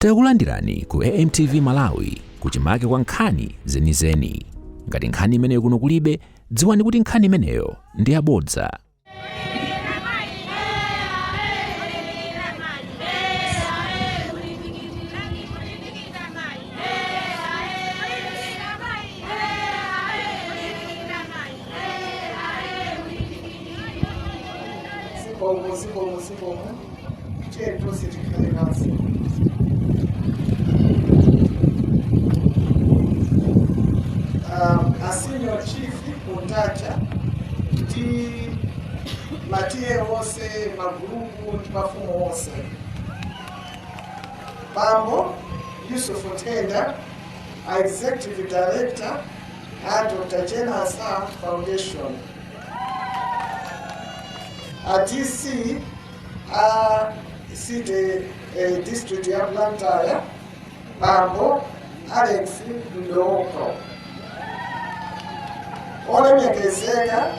Takulandirani ku AMTV Malawi, kuchimake kwa nkhani zenizeni. Ngati nkhani imeneyo kuno kulibe, dziwani kuti nkhani imeneyo ndi yabodza. Zikomo, zikomo, zikomo. Tiye tonse tikhale pansi. A Senior Chief Kuntacha ndi ma T/A onse, magulupu ndi mafumu onse, Bambo Yusuf Nthenda, a Executive Director a Dr Jane Ansah Foundation, a DC a City District ya Blantyre, Bambo Alex Mdooko, olemekezeka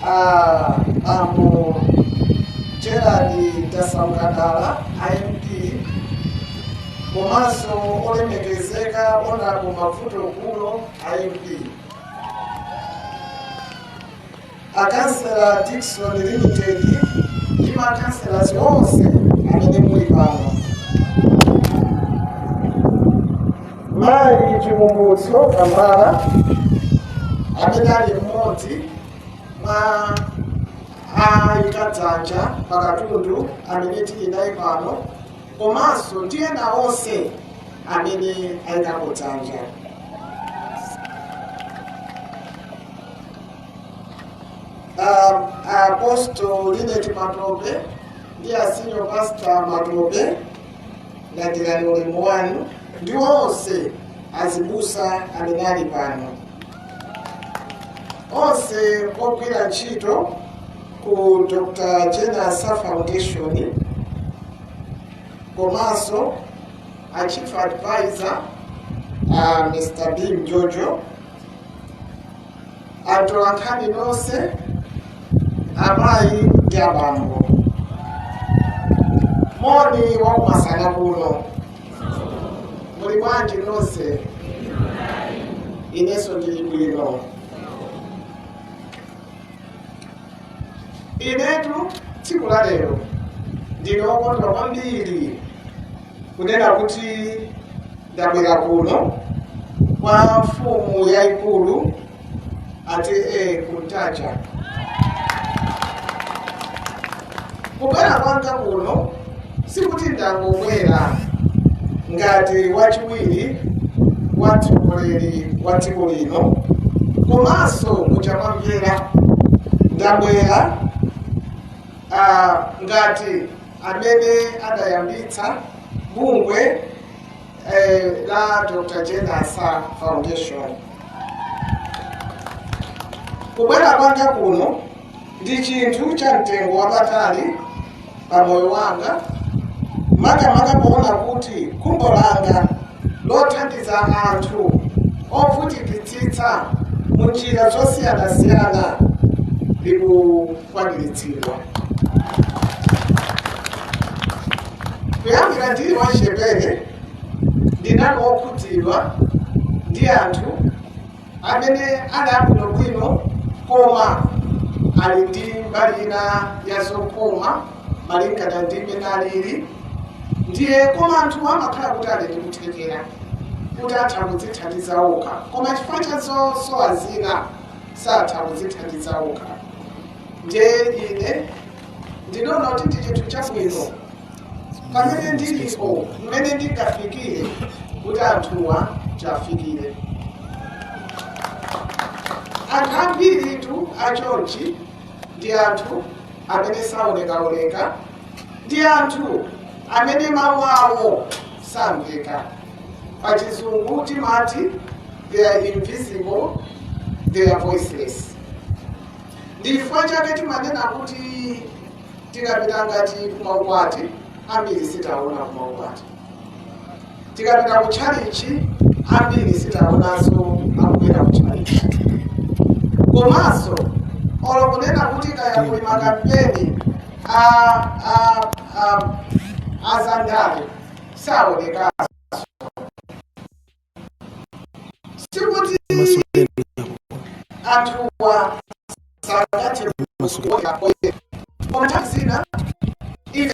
a Bambo Gerald Tasaukadala MP, komanso olemekezeka Honorable Mavuto Gulo MP, akansela Dickson Limited ndi makanselas onse amene muli pano, Mayi Chikumbutso Kambala amene ali mmodzi mwa ayikadzanja pakatundu amene tili naye pano, komanso ndi ena onse amene ayikapo dzanja. Apostle Linet Matope ndi a Senior Pastor Matope, landirani ulemu wanu, ndi onse azibusa amene ali pano, onse ogwira ntchito ku Dr Jane Ansah Foundation, komanso a Chief Advisor, Mr B Mjojo, atolankhani nonse, amayi ndi abambo, moni wakumasana kuno. Muli bwanji nonse? Inenso ndili bwino. Inetu tsiku la lero ndine wokondwa kwambiri kunena kuti ndabwera kuno kwa mfumu yayikulu a T/A Kuntaja. Kubwera kwanga kuno sikuti ndangobwera ngati wachiwiri wa mtsogoleri wa dziko lino, komanso muchamwamvera ndabwera ngati amene adayambitsa bungwe la Dr Jane Ansah Foundation. Kubwera kwanga kuno ndi chinthu cha mtengo wapatali pa moyo wanga, makamaka poona kuti khumbo langa lothandiza anthu ovutikitsitsa mu njira zosiyanasiyana likukwaniritsidwa. Kuyambira ndili wachichepere ndinali wokhudzidwa ndi anthu amene ali abwinobwino koma ali ndi mbali ina ya zokhoma malingana ndi mmene alili. Ndiye koma anthu amakhala kuti ali ndi kuthekera kuti atha kudzithandiza okha, koma chifukwa cha zosowa zina satha kudzithandiza okha. Ndiye ine ndinaona kuti ndi chinthu chabwino pamene ndilipo mmene ndingafikire kuti anthuwa chafikire. Anthu ambiritu achonchi ndi anthu amene saonekaoneka, ndi anthu amene mawu awo samveka. Pachizungu timati they are invisible, they are voiceless. Ndi chifukwa chake timanena kuti tikapita ngati kumaukwati, ambiri sitaona kumaukwati. Tikapita ku tchalichi, ambiri sitaonanso akubwera ku tchalichi. Komanso olo kunena kuti kaya kuli makampeni a zandale. Saonekanso. Sikuti anthuwa sangathe kuoneka poyera, koma nthawi zina ife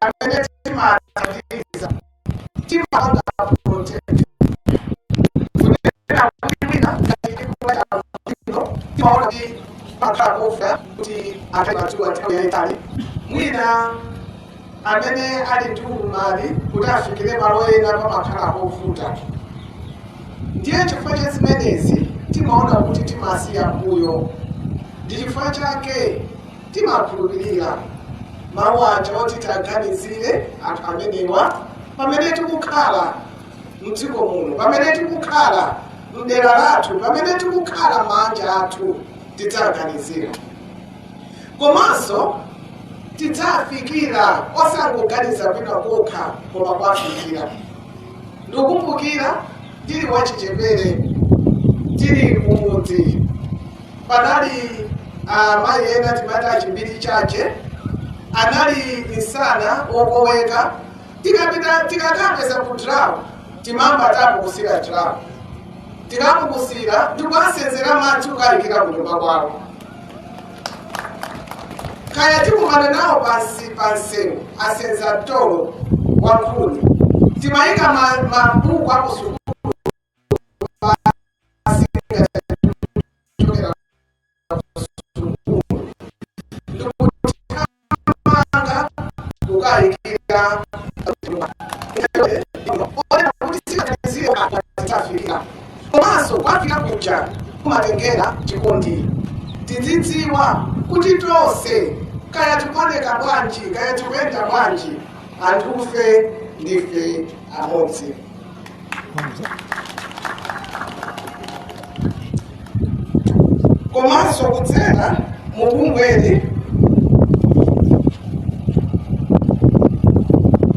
amene timathandiza timapanga protect, kunena kuti mwina ngati tikula bwino, timaona kuti pakhala kofa kuti akhale madzuwa nthawi yayitali. Mwina amene ali ndi ulumali, kuti afikire malo ena pamakhala kovuta. Ndiye chifukwa cha zimenezi timaona kuti timasiya mbuyo. Ndi chifukwa chake timakhulupirira mawu aja oti tiaganizire anthu amenewa pamene tikukhala mdziko muno, pamene tikukhala mdera lathu, pamene tikukhala m'manja athu. Tidzaganizira komanso tidzafikira, osangoganiza kwina kokha koma kwafikira. Ndikukumbukira ndili wachichepere, tili kumudzi, panali amayi ena timati achimbiri chache, anali insana wokoweka. Tikapita tikakapeza ku drawu, timamba tapukusira drawu, tikapukusira ndikuasenzera madzi kukayikira kunyumba kwawo. Kaya tikumana nawo pansi pansewu, asenza mtolo wa nkhuni, timayika mabuku akusukulu pasi kuchokera kusukulu ndikuthamanga kukayikira kuti sikaganizire tafikira. Komanso kwafika kuja kumatengera chikondi. Tidzidziwa kuti tonse, kaya tikuoneka bwanji, kaya tikuyenda bwanji, anthufe ndife amodzi. Komanso kudzera mu bungweli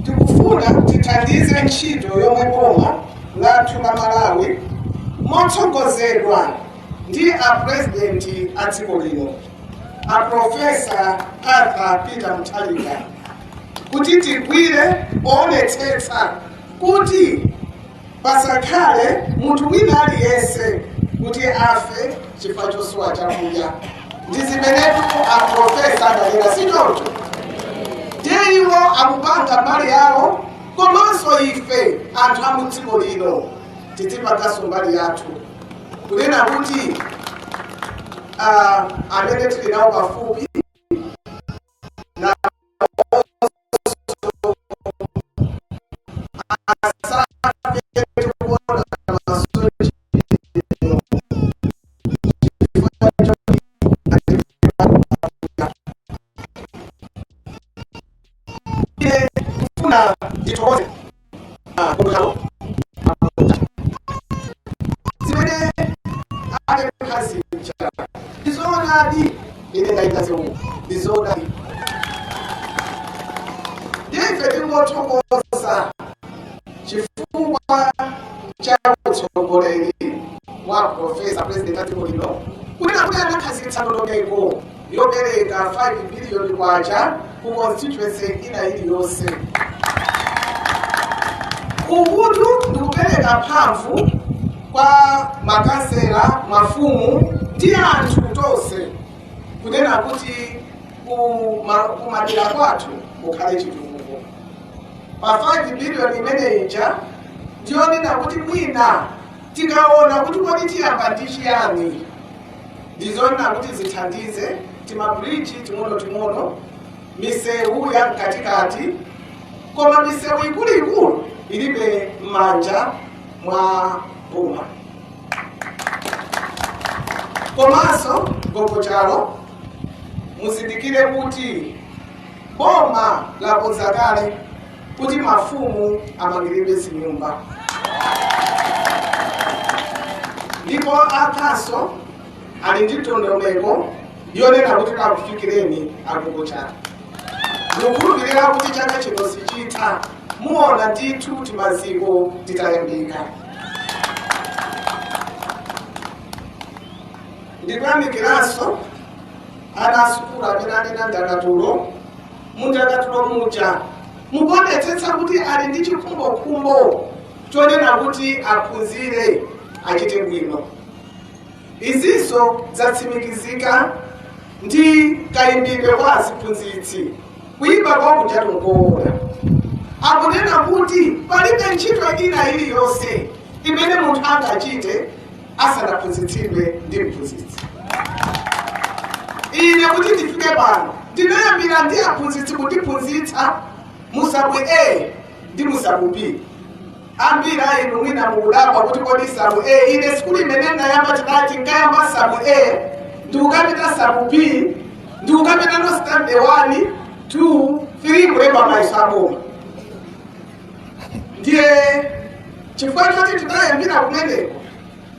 tikufuna tithandize ntchito yomwe boma lathu la Malawi motsogozedwa ndi apurezidenti a dziko lino, a Professor Arthur Peter Mutharika, kuti tigwire poonetsetsa kuti pasakhale munthu wina aliyense kuti afe chifukwa chosowa chakudya. Ndi zimenetu aprofesa adanena, si choncho? Ndiye iwo akupanga mbali yawo, komanso ife anthu a mu dziko lino tidzipanganso mbali yathu, kunena kuti amene tili nawo pafupi na asafe tikuona maso chino chifukwa choti ine kufuna ndithokoze kongalo zimene apempha zija. Ndizoonadi, ine ndaita zewu, ndizoonadi. Ndife tingothokoza chifukwa cha utsogoleri wa Professor, President a dziko lino, kunena kuti anakhazikitsa ndondomeko yopereka 5 biliyoni kwacha ku constituency ina iliyonse. Ukutu ndikupereka mphamvu kwa makansela, mafumu ndi anthu tonse, kunena kuti kumadera kwathu kukhale chitukuko. Pa 5 biliyoni imene ija ndiyonena kuti mwina tikaona kuti kodi tiyamba ndi chiyani, ndizonena kuti zithandize timabridge ting'onoting'ono, misewu ya mkatikati. Koma misewu ikuluikulu ilibe m'manja mwa boma. Komanso gogochalo, muzindikire kuti boma lakonza kale kuti mafumu amangiridwe zinyumba, ndipo akhaso ali ndi ndondomeko yonena kuti kakufikireni agogochalo. Ndikukhulupirira kuti chaka chino sichitha, muona ndithu timaziko titayambika. Ndikuyamikiranso ana asukulu amene anena ndakatulo. Mu ndakatulo muja Mukuonetsetsa kuti ali ndi chikhumbokhumbo chonena kuti aphunzire, achite bwino. Izinso zatsimikizika ndi kayimbidwe kwa aziphunzitsi. Kuyimba kwa kungoona akunena kuti palibe ntchito ina iliyonse imene munthu angachite asanaphunzitsidwe ndi mphunzitsi. Ine kuti ndifike pano, ndinayambira ndi aphunzitsi kundiphunzitsa mu sub A ndi mu sub B. Ambiri a inu mwina mukudabwa kuti kodi sub A? Ine sikulu imene ndayamba, tinati nkayamba sub A, ndikukapita sub B, ndikukapita no standard 1, 2, 3, kulemba mayeso aboma. Ndiye chifukwa choti tinayambira kumeneko,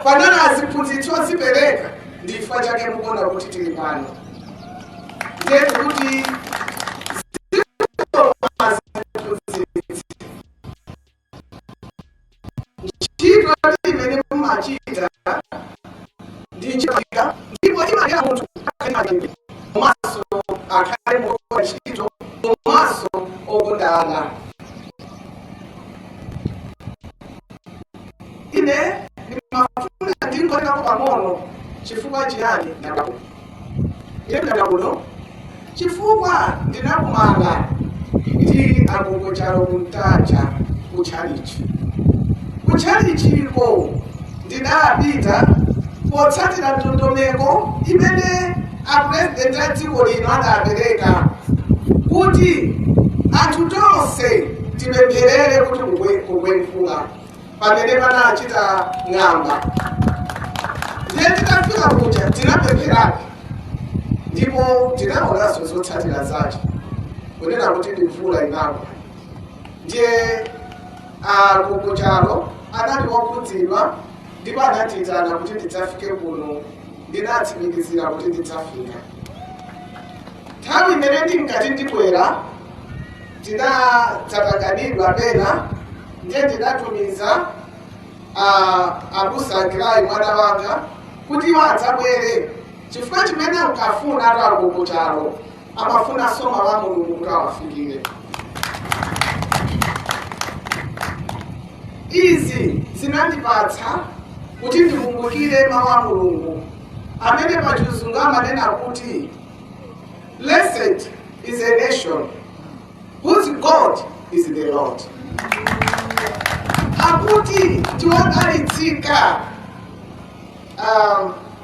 panali aziphunzitsi ozipereka, ndi chifukwa chake mukuona kuti tili pano. Ndiye tikuti aziphunzitsi, ntchito imene mumachita ndi ntchito, ndipo imalera munthu akhale komanso akhale mukonda ntchito komanso okondana. Ine ndimafuna ndingonenako pang'ono. Chifukwa chiyani ine kuno? Chifukwa ndinakumana ndi agogo Chalo Kuntaja kutchalichi. Kutchalichiko ndidapita potsatira ndondomeko imene apurezidenti a dziko lino adapereka kuti anthu tonse tipempherere kuti kugwe mvula pamene panachita ng'amba. Ndiye titafika kuja tinapempherabe, ndipo tinaonanso zotsatira zake, kunena kuti ndi mvula inagwa. Ndiye agogo Chalo anali wokhudzidwa ndipo anatiyitana kuti ndidzafike kuno. Ndinatsimikizira kuti ndidzafika. Nthawi imene ndinkati ndibwera, tinadzatanganidwa pena, ndiye ndinatumiza abusa Agilayi, mwana wanga, kuti iwo adzabwere, chifukwa chimene ankafuna atu agogo Chalo, amafuna soma wa Mulungu kuti awafikire. Izi zinandipatsa kuti ndikumbukire mawu a Mulungu amene pachizungu amanena kuti, "Blessed is a nation whose God is the Lord." Akuti tiwodalitsika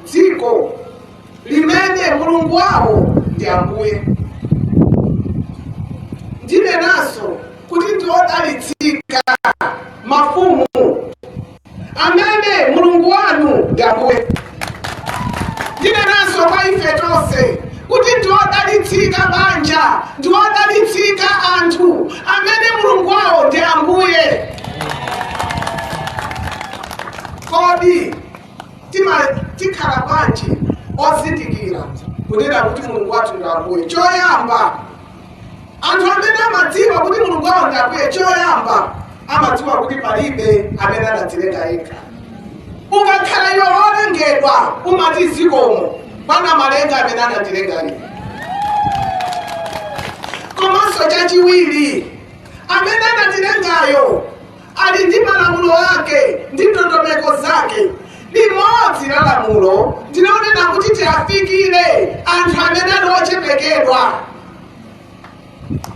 dziko limene Mulungu wawo ndi Ambuye. Ndinenanso kuti ndiwodalitsika mafumu amene Mulungu wanu ndi Ambuye. Ndinenanso kwa ife tonse kuti ndiwodalitsika banja, ndiwodalitsika anthu amene Mulungu wawo ndi Ambuye. Kodi tikhala bwanji ozindikira kunena kuti Mulungu wathu ndi Ambuye? Choyamba, anthu amene amadziwa kuti Mulungu wawo ndi Ambuye, choyamba amadziwa kuti palibe amene anadzilenga yekha. Ukakhala iwe wolengedwa, umati, "Zikomo pana malenga amene anandilenga ine." Komanso chachiwiri, amene anatilengayo ali ndi malamulo ake ndi ndondomeko zake. Limodzi la lamulo ndilonena kuti tiafikire anthu amene ali ochepekedwa.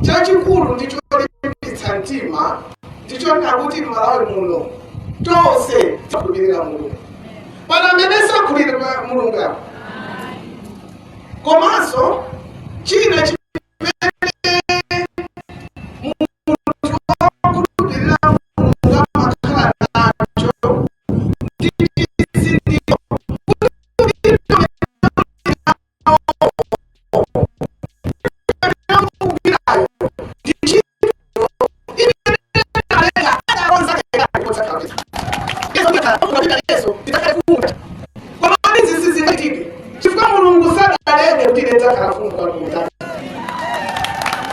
Chachikulu ndi cholimbitsa mtima ndichonena kuti m'Malawi muno tonse tikhulupirira Mulungu. Pana amene sakhulupirira Mulungu apo? Komanso china chimene munthu wokhulupirira Mulungu amakhala nacho ndi chizindikiro kuti mugwirayo ndi ntchito imene analenga, adakonza kale potsatira Yesu tidzakhala mfumu. Koma izi sizingachitike chifukwa Mulungu sadalenge kuti ine ndidzakhala mfumu kwa.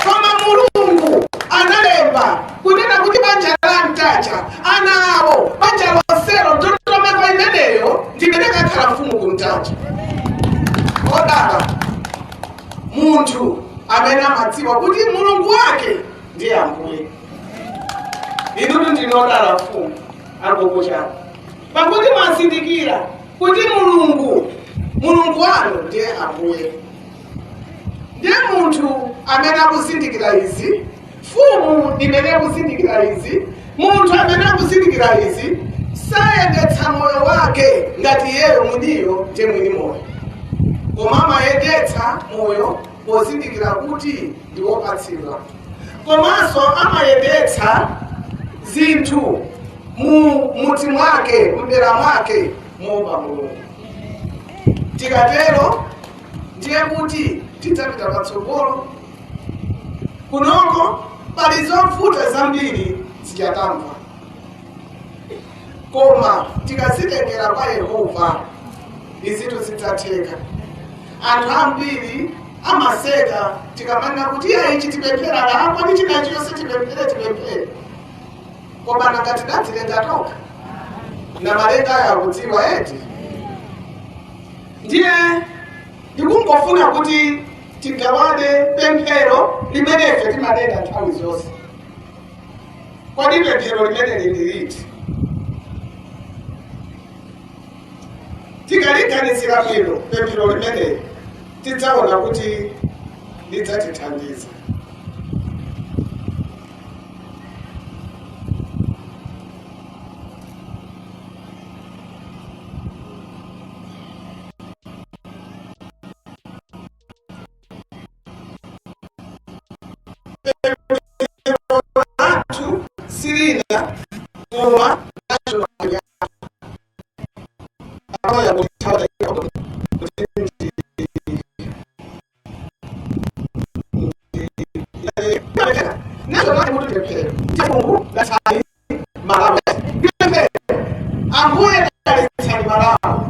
Koma Mulungu analemba kunena kuti banja la Mtaja, ana awo, banja lonselo, ndondomeko imeneyo ndimene kakhala mfumu ku Mtaja. Odala munthu amene amadziwa kuti Mulungu wake Ndiye Ambuye. Inutu ndinodala mfumu agogo chanu, pakuti mwazindikira kuti Mulungu, Mulungu wanu, ndiye Ambuye. Ndiye munthu amene akuzindikira izi, mfumu imene akuzindikira izi, munthu amene akuzindikira izi, sayendetsa moyo wake ngati iyeyo mwiniyo ndiye mwini moyo, koma amayendetsa moyo pozindikira kuti ndi wopatsidwa, komanso amayendetsa zinthu mu mudzi mwake, mdera mwake, moopa Mulungu. Tikatero ndiye kuti tidzapita patsogolo. Kunoko pali zovuta zambiri zichatamva, koma tikazitengera kwa Yehova izitu zidzatheka. Anthu ambiri amaseka tikamanena kuti iya, ichi tipemphera lako ndi china chonse tipemphere, tipemphere, koma nanga tidadzilenga tokha? Na malenga ayo akudziwa eti. Ndiye ndikungofuna kuti tigawane pemphero limene ife timanena nthawi zonse. Kodi pemphero limene lili liti? Tikaliganizira bwino pemphero limeneli, tidzaona kuti lidzatithandiza. Lathu silina koma national ya kuti Mulungu dalitsani Malawi. Ambuye dalitsani Malawi.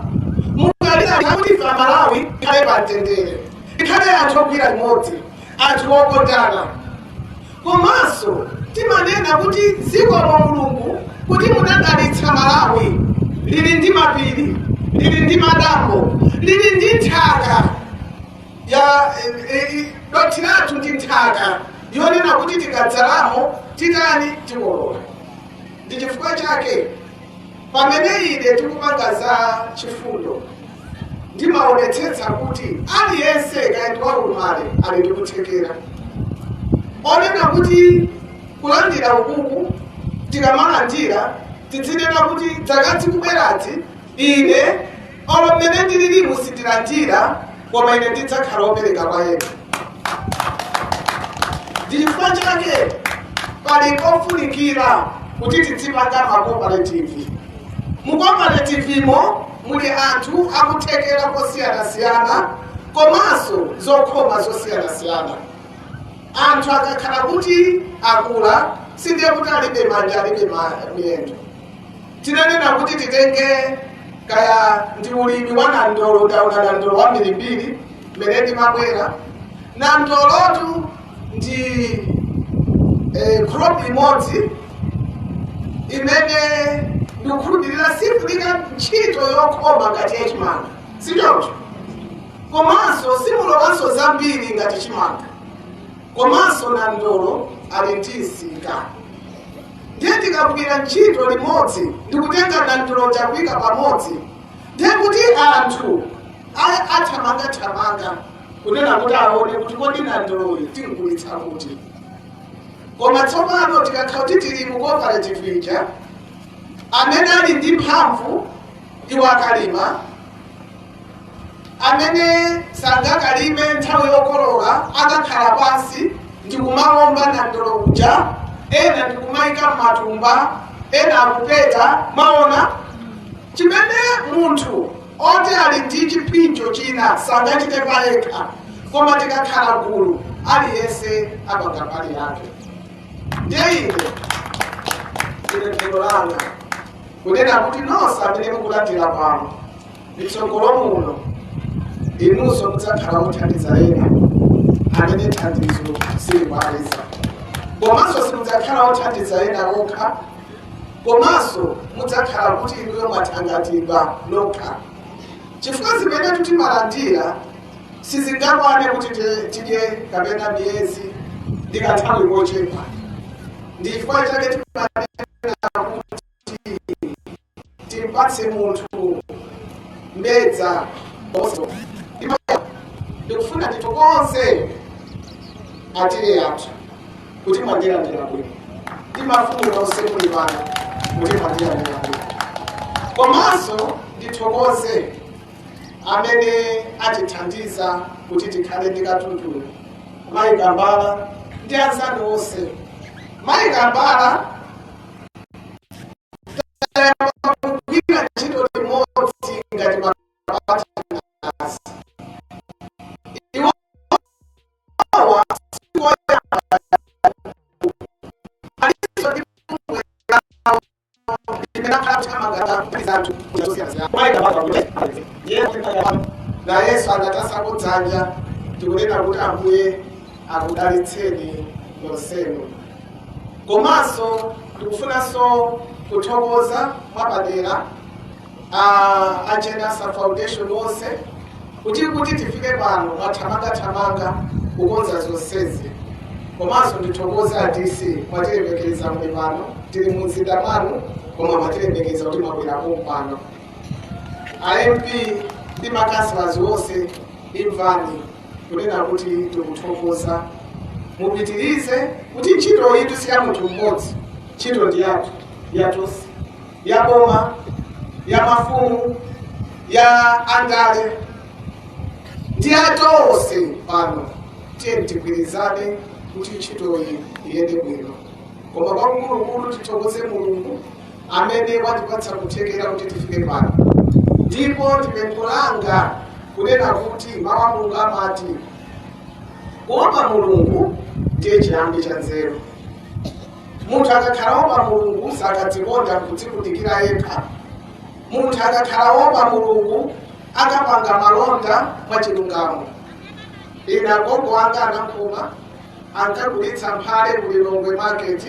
Mukalira kuti ife Malawi ikhale pamtendere, ikhale anthu ogwira limodzi, anthu okondana. Komanso timanena kuti zikomo Mulungu kuti munadalitsa Malawi, lili ndi mapiri, lili ndi madambo, lili ndi nthaka ya dothi lathu ndi nthaka yonena kuti tikadzalamo titani? Tikolola. Ndi chifukwa chake pamene ine tikupanga za chifundo, ndimaonetsetsa kuti aliyense, kaya ndi waulumale, ali ndi kuthekera onena kuti kulandira ukuku. Tikamalandira tidzinena kuti dzaka zikubwerazi ine olo mmene ndililimu sindilandira, koma ine ndidzakhala wopereka kwa ena. Ndi chifukwa chake pali pofunikira kuti tidzipanga ma cooperative. Mu cooperative mo muli anthu akuthekera kosiyanasiyana komanso zokhoma zosiyanasiyana. Anthu akakhala kuti akula, sindiye kuti alibe manja, alibe miyendo. Tinanena kuti titenge kaya ndi ulimi wa nandolo. Ndaona nandolo wambirimbiri mmene ndimabwera. Nandolotu ndi crop imodzi imene ndikukhulupirira sifunika ntchito yokhoma ngati yachimanga, sichoncho? Komanso simulowanso zambiri ngati chimanga. Komanso nandolo ali ndi msika. Ndiye tikagwira ntchito limodzi ndikutenga nandolo chakuyika pamodzi, ndiye kuti anthu athamangathamanga kunena kuti aone kuti kodi nandoloyi tingulitsa kuti. Koma tsopano tikakhala kuti tili mu cooperative ija, amene ali ndi mphamvu iwo akalima, amene sangakalime nthawi yokolola akakhala pansi ndikumawomba nandolo uja, ena ndikumayika m'matumba, ena akupeta. Maona chimene munthu oti ali ndi chipinjo china sangachite payekha, koma tikakhala gulu aliyense apanga mbali yake. Ndiye ine pemphero langa kunena kuti nonse amene mukulandira pano, mitsogolo muno inunso mudzakhala othandiza ena amene thandizo silikuwapeza. Komanso simudzakhala othandiza ena okha, komanso mudzakhala kuti inuyo mwathangatidwa nokha, chifukwa zimene timalandira sizingakwane kuti tidye kapena miyezi ndi kanthawi kochepa. Ndi chifukwa chake timanena kuti timpatse munthu mbedza. Ndikufuna ndithokoze atile athu kuti mwandilandira bwino, ndi mafumu nonse muli pano kuti mwandilandira bwino. Komanso ndithokoze amene atithandiza kuti tikhale ndi katundu, Mayi Kambala ndi anzanu onse. Mayi Kambala, tayamba kugwira ntchito limodzi ngati mapartners. Iwowa sikoyamba, aliso ndi bungwe lawo limene akhala kuthamanga anthu. Mayi Kambala nayenso anatasako dzanja. Tikunena kuti Ambuye akudalitseni nonsenu. Komanso ndikufunanso kuthokoza mwapadera a Jenasa Foundation onse kuti tifike pano mwathamangathamanga kukonza zonsezi. Komanso ndithokoze a DC, mwatilemekeza muli pano. Tili mu mzinda mwanu koma mwatilemekeza kuti mwabwerapo pano. A MP ndi makanselazi onse, imvani kunena kuti tikuthokoza. Mupitirize kuti ntchito iyi si ya munthu mmodzi, ntchito ndi yathu, yatonse, ya boma, ya mafumu, ya andale, ndi atonse pano. Tiye tigwirizane kuti ntchitoyi iyende bwino. Koma kwakukuluakulu tithokoze Mulungu amene watipatsa kuthekera kuti tifike pano. Ndipo ndipempho langa kunena kuti mawu a Mulungu amati kuopa Mulungu ndiye chiyambi cha nzeru. Munthu akakhala wopa Mulungu sakadzikonda kudzikundikira yekha. Munthu akakhala wopa Mulungu akapanga malonda mwachilungamo. Ine agogo anga anankhoma ankagulitsa mphale ku Lilongwe Market.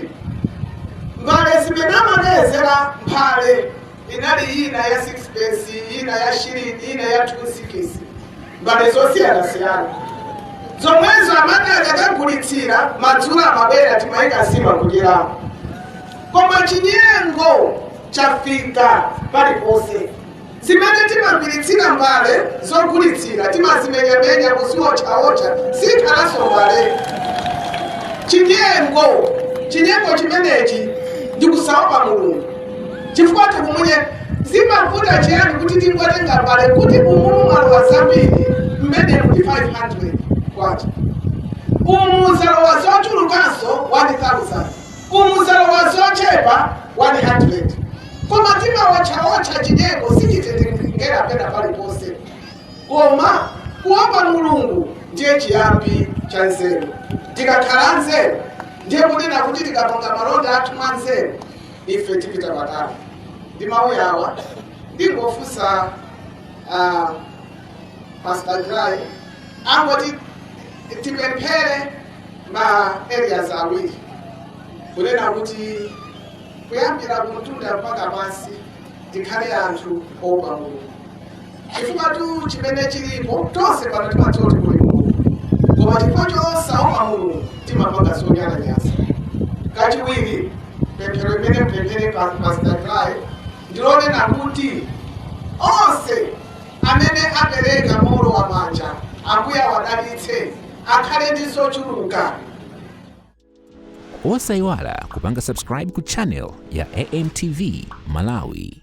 Mbale zimene amakayezera mphale inali ina ya 6 pence, ina ya shilling, ina ya 26, mbale zosiyanasiyana. Zomwezo amati akakagulitsira madzulo amabwera, timayika nsima kudyeramo. Koma chinyengo chafika paliponse. Zimene timagwiritsira mbale zogulitsira timazimenyamenya, kuziwotchaotcha, sikhalanso mbale. Chinyengo, chinyengo chimenechi ndikusaopa Mulungu, chifukwa tikumunye zimavuta chiyani kuti tingotenga mbale kuti umumu mwalowa zambiri mmene kuti 500 kwacha, umu zalowa zochulukanso 1000, umu zalowa zochepa 100, koma timawotchawotcha. Chinyengo sichitengera pena paliponse. Koma kuopa Mulungu ndiye chiyambi cha nzeru. Tikakhala nzeru ndiye kunena kuti tikapanga malonda athu mwa nzeru, ife tipita patali. Ndi mawu awa ndingofunsa Pastor Gray angoti tipemphere ma areas awiri, kunena kuti kuyambira kumtunda mpaka pansi tikhale anthu opa Mulungu, chifukwa tu chimene chilipo tonse pano timadziwa kuti kuli Mulungu, koma chifukwa chosaopa Mulungu timapanga zonyalanyaza. Kachiwiri, pemphero imene mpemphere Pastor Gray ndilonena kuti onse amene apereka mowolowa manja, Ambuye awadalitse, akhale ndi zochuluka. Osayiwala kupanga subscribe ku channel ya AMTV Malawi.